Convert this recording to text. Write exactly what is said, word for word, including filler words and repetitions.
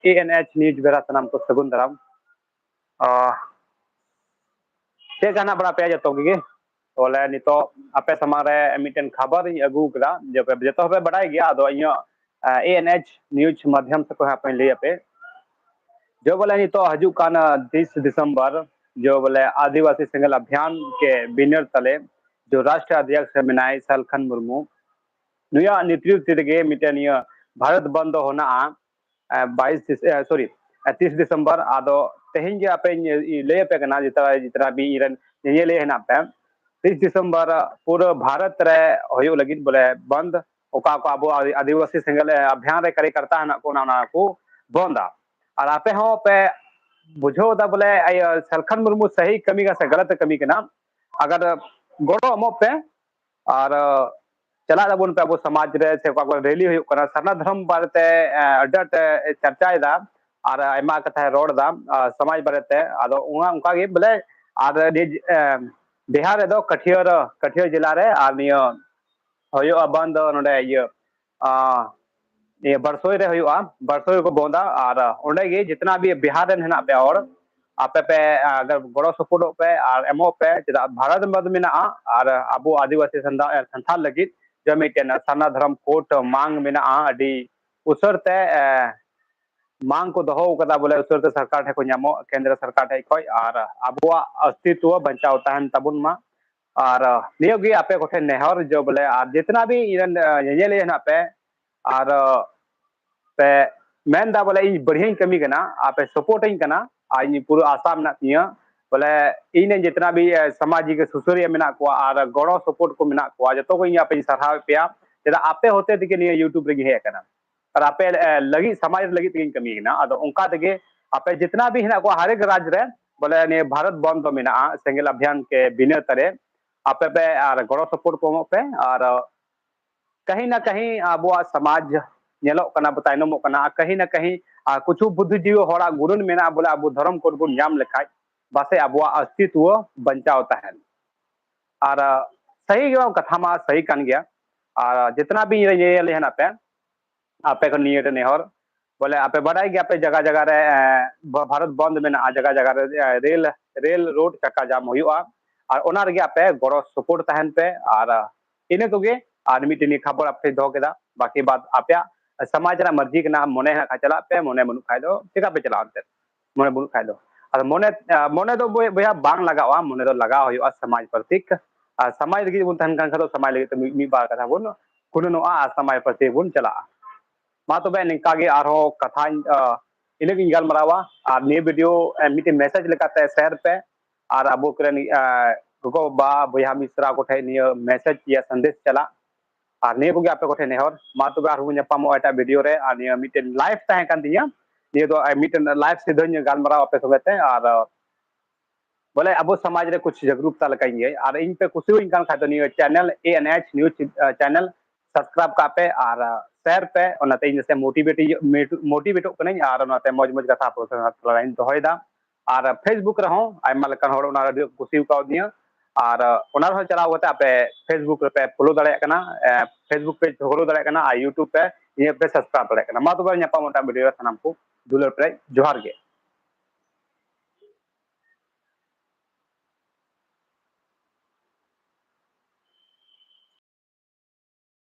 ᱮ N H news ᱵᱮᱲᱟ ᱥᱟᱱᱟᱢ ᱠᱚ ᱥᱟᱹᱜᱩᱱ ᱫᱟᱨᱟᱢ᱾ ᱟᱦ, ᱪᱮᱫ ᱞᱮᱠᱟ ᱦᱮᱱᱟᱜ ᱵᱟᱲᱟ ᱯᱮᱭᱟ ᱡᱚᱛᱚ ᱜᱮ? ᱵᱚᱞᱮ ᱱᱤᱛᱚᱜ ᱟᱯᱮ ᱥᱟᱢᱟᱝ ᱨᱮ ᱢᱤᱫᱴᱮᱱ ᱠᱷᱚᱵᱚᱨ ᱤᱧ ᱟᱹᱜᱩ ᱠᱮᱫᱟ, ᱡᱚᱛᱚ ᱦᱚᱲ ᱯᱮ ᱵᱟᱰᱟᱭ ᱜᱮᱭᱟ, ᱟᱫᱚ ᱤᱧᱟᱹᱜ ᱮ ᱮᱱ ᱮᱭᱤᱪ ᱱᱤᱭᱩᱡᱽ ᱢᱟᱫᱽᱫᱷᱚᱢ ᱛᱮ ᱦᱟᱸᱜ ᱯᱮ ᱞᱟᱹᱭ ᱟᱯᱮ᱾ ᱡᱚ ᱵᱚᱞᱮ ᱱᱤᱛᱚᱜ ᱦᱤᱡᱩᱜ ᱠᱟᱱ ᱛᱤᱥ ᱰᱤᱥᱮᱢᱵᱚᱨ, ᱡᱚ ᱵᱚᱞᱮ ᱟᱹᱫᱤᱵᱟᱹᱥᱤ ᱥᱮᱸᱜᱮᱞ ᱚᱵᱷᱤᱭᱟᱱ ᱠᱮ ᱵᱤᱱᱟᱨ ᱛᱟᱞᱮ ᱡᱚ ᱨᱟᱥᱴᱨᱤᱭᱚ ᱚᱫᱷᱭᱚᱠᱥ ᱢᱮᱱᱟᱭ ᱥᱟᱞᱠᱷᱟᱱ ᱢᱩᱨᱢᱩ, ᱱᱩᱭᱟᱜ ᱱᱮᱛᱨᱤᱛᱵ ᱛᱮᱜᱮ ᱢᱤᱫᱴᱮᱱ ᱱᱤᱭᱟᱹ ᱵᱷᱟᱨᱚᱛ ᱵᱚᱱᱫ ᱫᱚ ᱦᱮᱱᱟᱜᱼᱟ᱾ ᱵᱟᱭᱤᱥ, ᱥᱚᱨᱤ, ᱛᱤᱥ ᱰᱤᱥᱮᱢᱵᱚᱨ᱾ ᱟᱫᱚ ᱛᱮᱦᱮᱧ ᱜᱮ ᱟᱯᱮᱧ ᱞᱟᱹᱭ ᱟᱯᱮ ᱠᱟᱱᱟ, ᱡᱮᱛᱟ ᱡᱮᱛᱱᱟ ᱵᱤ ᱤᱧ ᱨᱮᱱ ᱧᱮᱧᱮᱞᱤᱭᱟᱹ ᱦᱮᱱᱟᱜ ᱯᱮ, ᱛᱤᱥ ᱰᱤᱥᱮᱢᱵᱚᱨ ᱯᱩᱨᱟᱹ ᱵᱷᱟᱨᱚᱛ ᱨᱮ ᱦᱩᱭᱩᱜ ᱞᱟᱹᱜᱤᱫ ᱵᱚᱞᱮ ᱵᱚᱱᱫ᱾ ᱚᱠᱟ ᱠᱚ ᱟᱵᱚ ᱟᱹᱫᱤᱵᱟᱹᱥᱤ ᱥᱮᱸᱜᱮᱞ ᱚᱵᱷᱤᱭᱟᱱ ᱨᱮ ᱠᱟᱨᱭᱚᱠᱚᱨᱛᱟ ᱦᱮᱱᱟᱜ ᱠᱚ, ᱚᱱᱟ ᱚᱱᱟ ᱠᱚ ᱵᱚᱱᱫᱟ᱾ ᱟᱨ ᱟᱯᱮ ᱦᱚᱸ ᱯᱮ ᱵᱩᱡᱷᱟᱹᱣ ᱮᱫᱟ ᱵᱚᱞᱮ ᱤᱭᱟᱹ ᱥᱟᱞᱠᱷᱟᱱ ᱢᱩᱨᱢᱩ ᱥᱟᱹᱦᱤ ᱠᱟᱹᱢᱤ ᱠᱟᱱᱟ ᱥᱮ ᱜᱟᱞᱟᱛ ᱠᱟᱹᱢᱤ ᱠᱟᱱᱟ᱾ ᱟᱜᱟᱨ ᱜᱚᱲᱚ ᱮᱢᱚᱜ ᱯᱮ, ᱟᱨ ᱪᱟᱞᱟᱜ ᱛᱟᱵᱚᱱ ᱯᱮ ᱟᱵᱚ ᱥᱚᱢᱟᱡᱽ ᱨᱮ, ᱥᱮ ᱚᱠᱟ ᱠᱚᱨᱮ ᱨᱮᱞᱤ ᱦᱩᱭᱩᱜ ᱠᱟᱱᱟ, ᱥᱟᱨᱱᱟ ᱫᱷᱚᱨᱚᱢ ᱵᱟᱨᱮᱛᱮ ᱟᱹᱰᱤ ᱟᱸᱴ ᱪᱟᱨᱪᱟᱭᱮᱫᱟ ᱟᱨ ᱟᱭᱢᱟ ᱠᱟᱛᱷᱟᱭ ᱨᱚᱲ ᱮᱫᱟ ᱥᱚᱢᱟᱡᱽ ᱵᱟᱨᱮᱛᱮ᱾ ᱟᱫᱚ ᱚᱱᱟ ᱚᱱᱠᱟᱜᱮ ᱵᱚᱞᱮ ᱟᱨ ᱱᱤᱭᱟᱹ ᱵᱤᱦᱟᱨ ᱨᱮᱫᱚ ᱠᱟᱴᱷᱤᱭᱟᱹᱨ ᱠᱟᱴᱷᱤᱭᱟᱹᱨ ᱡᱮᱞᱟ ᱨᱮ ᱟᱨ ᱱᱤᱭᱟᱹ ᱦᱩᱭᱩᱜᱼᱟ ᱵᱚᱱᱫ ᱱᱚᱰᱮ ᱤᱭᱟᱹ ᱤᱭᱟᱹ ᱵᱟᱨᱥᱳᱭ ᱨᱮ ᱦᱩᱭᱩᱜᱼᱟ, ᱵᱟᱨᱥᱳᱭ ᱨᱮᱠᱚ ᱵᱚᱱᱫᱟ᱾ ᱟᱨ ᱚᱸᱰᱮ ᱜᱮ ᱡᱤᱛᱱᱟ ᱵᱤ ᱵᱤᱦᱟᱨ ᱨᱮᱱ ᱦᱮᱱᱟᱜ ᱯᱮᱭᱟ ᱦᱚᱲ, ᱟᱯᱮ ᱯᱮ ᱜᱚᱲᱚ ᱥᱚᱯᱚᱦᱚᱫᱚᱜ ᱯᱮ ᱟᱨ ᱮᱢᱚᱜ ᱯᱮ, ᱪᱮᱫᱟᱜ ᱵᱷᱟᱨᱚᱛ ᱵᱚᱱᱫ ᱢᱮᱱᱟᱜᱼᱟ᱾ ᱟᱨ ᱟᱵᱚ ᱟᱹᱫᱤᱵᱟᱹᱥᱤ ᱥᱟᱱᱛᱟᱲ ᱞᱟᱹᱜᱤᱫ ᱡᱮ ᱢᱤᱫᱴᱮᱱ ᱥᱟᱨᱱᱟ ᱫᱷᱚᱨᱚᱢ ᱠᱳᱰ ᱢᱟᱝ ᱢᱮᱱᱟᱜᱼᱟ, ᱟᱹᱰᱤ ᱩᱥᱟᱹᱨ ᱛᱮ ᱢᱟᱝ ᱠᱚ ᱫᱚᱦᱚ ᱟᱠᱟᱫᱟ, ᱵᱚᱞᱮ ᱩᱥᱟᱹᱨ ᱛᱮ ᱥᱚᱨᱠᱟᱨ ᱴᱷᱮᱱ ᱠᱚ ᱧᱟᱢᱚᱜ, ᱠᱮᱱᱫᱨᱚ ᱥᱚᱨᱠᱟᱨ ᱴᱷᱮᱱ ᱠᱷᱚᱱ, ᱟᱨ ᱟᱵᱚᱣᱟᱜ ᱚᱥᱛᱤᱛᱣᱚ ᱵᱟᱧᱪᱟᱣ ᱛᱟᱦᱮᱱ ᱛᱟᱵᱚᱱ ᱢᱟ᱾ ᱟᱨ ᱱᱤᱭᱟᱹ ᱜᱮ ᱟᱯᱮ ᱠᱚᱴᱷᱮᱱ ᱱᱮᱦᱚᱨ ᱡᱮ ᱵᱚᱞᱮ, ᱟᱨ ᱡᱤᱛᱱᱟ ᱵᱤ ᱤᱧ ᱨᱮᱱ ᱧᱮᱧᱮᱞᱤᱭᱟᱹ ᱦᱮᱱᱟᱜ ᱯᱮ ᱟᱨ ᱯᱮ ᱢᱮᱱ ᱮᱫᱟ ᱵᱚᱞᱮ ᱤᱧ ᱵᱟᱹᱲᱦᱤᱭᱟᱹᱧ ᱠᱟᱹᱢᱤ ᱠᱟᱱᱟ, ᱟᱯᱮ ᱥᱟᱯᱳᱨᱴ ᱟᱹᱧ ᱠᱟᱱᱟ, ᱟᱨ ᱤᱧ ᱯᱩᱨᱟᱹ ᱟᱥᱟ ᱢᱮᱱᱟᱜ ᱛᱤᱧᱟᱹ ᱵᱚᱞᱮ ᱤᱧ ᱨᱮᱱ ᱡᱤᱛᱱᱟ ᱵᱤ ᱥᱟᱢᱟᱡᱤᱠ ᱥᱩᱥᱟᱹᱨᱤᱭᱟᱹ ᱢᱮᱱᱟᱜ ᱠᱚᱣᱟ ᱟᱨ ᱜᱚᱲᱚ ᱥᱟᱯᱳᱨᱴ ᱠᱚ ᱢᱮᱱᱟᱜ ᱠᱚᱣᱟ, ᱡᱚᱛᱚ ᱠᱚ ᱤᱧ ᱟᱯᱮᱧ ᱥᱟᱨᱦᱟᱣᱮᱫ ᱯᱮᱭᱟ᱾ ᱪᱮᱫᱟᱜ ᱟᱯᱮ ᱦᱚᱛᱮ ᱛᱮᱜᱮ ᱱᱤᱭᱟᱹ YouTube ᱨᱮᱧ ᱦᱮᱡ ᱟᱠᱟᱱᱟ᱾ ᱟᱨ ᱟᱯᱮ ᱞᱟᱹᱜᱤᱫ, ᱥᱚᱢᱟᱡᱽ ᱞᱟᱹᱜᱤᱫ ᱛᱮᱜᱮᱧ ᱠᱟᱹᱢᱤ ᱠᱟᱱᱟ᱾ ᱟᱫᱚ ᱚᱱᱠᱟ ᱛᱮᱜᱮ ᱟᱯᱮ ᱡᱤᱛᱱᱟ ᱵᱤ ᱦᱮᱱᱟᱜ ᱠᱚᱣᱟ ᱦᱟᱨᱮᱠ ᱨᱟᱡᱽ ᱨᱮ, ᱵᱚᱞᱮ ᱱᱤᱭᱟᱹ ᱵᱷᱟᱨᱚᱛ ᱵᱚᱱᱫ ᱫᱚ ᱢᱮᱱᱟᱜᱼᱟ ᱥᱮᱸᱜᱮᱞ ᱚᱵᱷᱤᱭᱟᱱ ᱠᱮ ᱵᱤᱱᱟᱨ ᱛᱟᱞᱮ, ᱟᱯᱮ ᱯᱮ ᱟᱨ ᱜᱚᱲᱚ ᱥᱚᱯᱚᱦᱚᱫ ᱠᱚ ᱮᱢᱚᱜ ᱯᱮ᱾ ᱟᱨ ᱠᱟᱹᱦᱤ ᱱᱟ ᱠᱟᱹᱦᱤ ᱟᱵᱚᱣᱟᱜ ᱥᱚᱢᱟᱡᱽ ᱧᱮᱞᱚᱜ ᱠᱟᱱᱟ, ᱵᱚ ᱛᱟᱭᱱᱚᱢᱚᱜ ᱠᱟᱱᱟ᱾ ᱟᱨ ᱠᱟᱹᱦᱤ ᱱᱟ ᱠᱟᱹᱦᱤ ᱟᱨ ᱠᱩᱪᱷᱩ ᱵᱩᱫᱽᱫᱷᱤᱡᱤᱵᱤ ᱦᱚᱲᱟᱜ ᱜᱩᱱᱟᱹᱱ ᱢᱮᱱᱟᱜᱼᱟ, ᱵᱚᱞᱮ ᱟᱵᱚ ᱫᱷᱚᱨᱚᱢ ᱠᱳᱰ ᱵᱚᱱ ᱧᱟᱢ ᱞᱮᱠᱷᱟᱡ ᱯᱟᱥᱮᱡ ᱟᱵᱚᱣᱟᱜ ᱚᱥᱛᱤᱛᱣᱚ ᱵᱟᱧᱪᱟᱣ ᱛᱟᱦᱮᱱ᱾ ᱟᱨ ᱥᱟᱹᱦᱤ ᱜᱮ ᱠᱟᱛᱷᱟ ᱢᱟ ᱥᱟᱹᱦᱤ ᱠᱟᱱ ᱜᱮᱭᱟ᱾ ᱟᱨ ᱡᱤᱛᱱᱟ ᱵᱤ ᱧᱮᱧᱮᱞᱤᱭᱟᱹ ᱦᱮᱱᱟᱜ ᱯᱮ, ᱟᱯᱮ ᱠᱷᱚᱱ ᱱᱤᱭᱟᱹ ᱱᱮᱦᱚᱨ, ᱵᱚᱞᱮ ᱟᱯᱮ ᱵᱟᱰᱟᱭ ᱜᱮᱭᱟ ᱯᱮ ᱡᱟᱭᱜᱟ ᱡᱟᱭᱜᱟ ᱨᱮ ᱵᱷᱟᱨᱚᱛ ᱵᱚᱱᱫ ᱢᱮᱱᱟᱜᱼᱟ, ᱡᱟᱭᱜᱟ ᱡᱟᱭᱜᱟ ᱨᱮ ᱨᱮᱞ ᱨᱮᱞ ᱨᱳᱰ ᱪᱟᱠᱟ ᱡᱟᱢ ᱦᱩᱭᱩᱜᱼᱟ᱾ ᱟᱨ ᱚᱱᱟ ᱨᱮᱜᱮ ᱟᱯᱮ ᱜᱚᱲᱚ ᱥᱚᱯᱚᱦᱚᱫ ᱛᱟᱦᱮᱱ ᱯᱮ᱾ ᱟᱨ ᱤᱱᱟᱹ ᱠᱚᱜᱮ᱾ ᱟᱨ ᱢᱤᱫᱴᱮᱱ ᱠᱷᱚᱵᱚᱨ ᱟᱯᱮ ᱫᱚᱦᱚ ᱠᱮᱫᱟ, ᱵᱟᱹᱠᱤ ᱵᱟᱫ ᱟᱯᱮᱭᱟᱜ ᱥᱚᱢᱟᱡᱽ ᱨᱮᱱᱟᱜ ᱢᱟᱹᱨᱡᱤ ᱠᱟᱱᱟ, ᱢᱚᱱᱮ ᱦᱮᱱᱟᱜ ᱠᱷᱟᱱ ᱪᱟᱞᱟᱜ ᱯᱮ, ᱢᱚᱱᱮ ᱵᱟᱹᱱᱩᱜ ᱠᱷᱟᱱ ᱫᱚ ᱪᱮᱠᱟ ᱯᱮ ᱪᱟᱞᱟᱜᱼᱟ ᱮᱱᱛᱮᱫ? ᱢᱚᱱᱮ ᱵᱟᱹᱱᱩᱜ ᱠᱷᱟᱱ ᱫᱚ᱾ ᱟᱫᱚ ᱢᱚᱱᱮ ᱢᱚᱱᱮ ᱫᱚ ᱵᱚᱭᱦᱟ ᱵᱟᱝ ᱞᱟᱜᱟᱜᱼᱟ, ᱢᱚᱱᱮ ᱫᱚ ᱞᱟᱜᱟᱣ ᱦᱩᱭᱩᱜᱼᱟ ᱥᱚᱢᱟᱡᱽ ᱯᱨᱚᱛᱤᱠ᱾ ᱟᱨ ᱥᱚᱢᱟᱡᱽ ᱞᱟᱹᱜᱤᱫ ᱵᱚᱱ ᱛᱟᱦᱮᱱ ᱠᱷᱟᱱ ᱫᱚ ᱥᱚᱢᱟᱡᱽ ᱞᱟᱹᱜᱤᱫ ᱛᱮ ᱢᱤᱫ ᱵᱟᱨ ᱠᱟᱛᱷᱟ ᱵᱚᱱ ᱜᱩᱱᱟᱹᱱᱚᱜᱼᱟ ᱟᱨ ᱥᱚᱢᱟᱡᱽ ᱯᱨᱚᱛᱤ ᱵᱚᱱ ᱪᱟᱞᱟᱜᱼᱟ᱾ ᱢᱟ ᱛᱚᱵᱮ ᱱᱤᱝᱠᱟ ᱜᱮ ᱟᱨᱦᱚᱸ ᱠᱟᱛᱷᱟᱧ ᱤᱱᱟᱹᱜ ᱜᱤᱧ ᱜᱟᱞᱢᱟᱨᱟᱣᱟ᱾ ᱟᱨ ᱱᱤᱭᱟᱹ ᱵᱷᱤᱰᱤᱭᱳ ᱢᱤᱫᱴᱮᱱ ᱢᱮᱥᱮᱡᱽ ᱞᱮᱠᱟᱛᱮ ᱥᱮᱭᱟᱨ ᱯᱮ᱾ ᱟᱨ ᱟᱵᱚ ᱠᱚᱨᱮᱱ ᱜᱚᱜᱚ ᱵᱟᱵᱟ ᱵᱚᱭᱦᱟ ᱢᱤᱥᱨᱟ ᱠᱚ ᱴᱷᱮᱱ ᱱᱤᱭᱟᱹ ᱢᱮᱥᱮᱡᱽ ᱭᱟ ᱥᱟᱸᱫᱮᱥ ᱪᱟᱞᱟᱜ᱾ ᱟᱨ ᱱᱤᱭᱟᱹ ᱠᱚᱜᱮ ᱟᱯᱮ ᱠᱚᱴᱷᱮᱱ ᱱᱮᱦᱚᱨ᱾ ᱢᱟ ᱛᱚᱵᱮ ᱟᱨᱦᱚᱸ ᱵᱚᱱ ᱧᱟᱯᱟᱢᱚᱜᱼᱟ ᱮᱴᱟᱜ ᱵᱷᱤᱰᱤᱭᱳ ᱨᱮ᱾ ᱟᱨ ᱱᱤᱭᱟᱹ ᱢᱤᱫᱴᱮᱱ ᱞᱟᱭᱤᱵᱷ ᱛᱟᱦᱮᱸ ᱠᱟᱱ ᱛᱤᱧᱟᱹ, ᱱᱤᱭᱟᱹ ᱫᱚ ᱢᱤᱫᱴᱮᱱ ᱞᱟᱭᱤᱵᱷ ᱥᱤᱫᱷᱟᱹᱧ ᱜᱟᱞᱢᱟᱨᱟᱣ ᱟᱯᱮ ᱥᱚᱸᱜᱮ ᱛᱮ᱾ ᱟᱨ ᱵᱚᱞᱮ ᱟᱵᱚ ᱥᱚᱢᱟᱡᱽ ᱨᱮ ᱠᱩᱪᱷ ᱡᱟᱜᱽᱨᱩᱠᱛᱟ ᱞᱮᱠᱟᱧ ᱤᱭᱟᱹᱭ᱾ ᱟᱨ ᱤᱧ ᱯᱮ ᱠᱩᱥᱤᱭᱟᱹᱧ ᱠᱟᱱ ᱠᱷᱟᱡ ᱫᱚ ᱱᱤᱭᱟᱹ ᱪᱮᱱᱮᱞ ᱮ N H news channel subscribe ᱠᱟᱜ ᱯᱮ ᱟᱨ ᱥᱮᱭᱟᱨ ᱯᱮ, ᱚᱱᱟᱛᱮ ᱤᱧ ᱱᱟᱥᱮ ᱢᱳᱴᱤᱵᱷᱮᱴ ᱢᱳᱴᱤᱵᱷᱮᱴᱚᱜ ᱠᱟᱹᱱᱟᱹᱧ ᱟᱨ ᱚᱱᱟᱛᱮ ᱢᱚᱡᱽ ᱢᱚᱡᱽ ᱠᱟᱛᱷᱟ ᱟᱯᱮ ᱥᱟᱢᱟᱝ ᱨᱤᱧ ᱫᱚᱦᱚᱭᱮᱫᱟ᱾ ᱟᱨ ᱯᱷᱮᱥᱵᱩᱠ ᱨᱮᱦᱚᱸ ᱟᱭᱢᱟ ᱞᱮᱠᱟᱱ ᱦᱚᱲ ᱚᱱᱟ ᱟᱹᱰᱤ ᱠᱚ ᱠᱩᱥᱤ ᱠᱟᱣᱫᱤᱧᱟ᱾ ᱟᱨ ᱚᱱᱟ ᱨᱮᱦᱚᱸ ᱪᱟᱞᱟᱣ ᱠᱟᱛᱮ ᱟᱯᱮ ᱯᱷᱮᱥᱵᱩᱠ ᱨᱮᱯᱮ ᱯᱷᱚᱞᱳ ᱫᱟᱲᱮᱭᱟᱜ ᱠᱟᱱᱟ, ᱯᱷᱮᱥᱵᱩᱠ ᱯᱮᱡᱽ ᱯᱮ ᱯᱷᱚᱞᱳ ᱫᱟᱲᱮᱭᱟᱜ ᱠᱟᱱᱟ ᱟᱨ ᱭᱩᱴᱩᱵᱽ ᱯᱮ ᱤᱧᱟᱹᱜ ᱯᱮ ᱥᱟᱵᱥᱠᱨᱟᱭᱤᱵ ᱫᱟᱲᱮᱭᱟᱜ ᱠᱟᱱᱟ᱾ ᱢᱟ ᱛᱚᱵᱮ ᱧᱟᱯᱟᱢ ᱢᱤᱫᱴᱟᱝ ᱵᱷᱤᱰᱤᱭᱳ ᱨᱮ, ᱥᱟᱱᱟᱢ ᱠᱚ ᱫᱩᱞᱟᱹᱲ ᱯᱮᱨᱮᱡ ᱡᱚᱦᱟᱨ ᱜᱮ᱾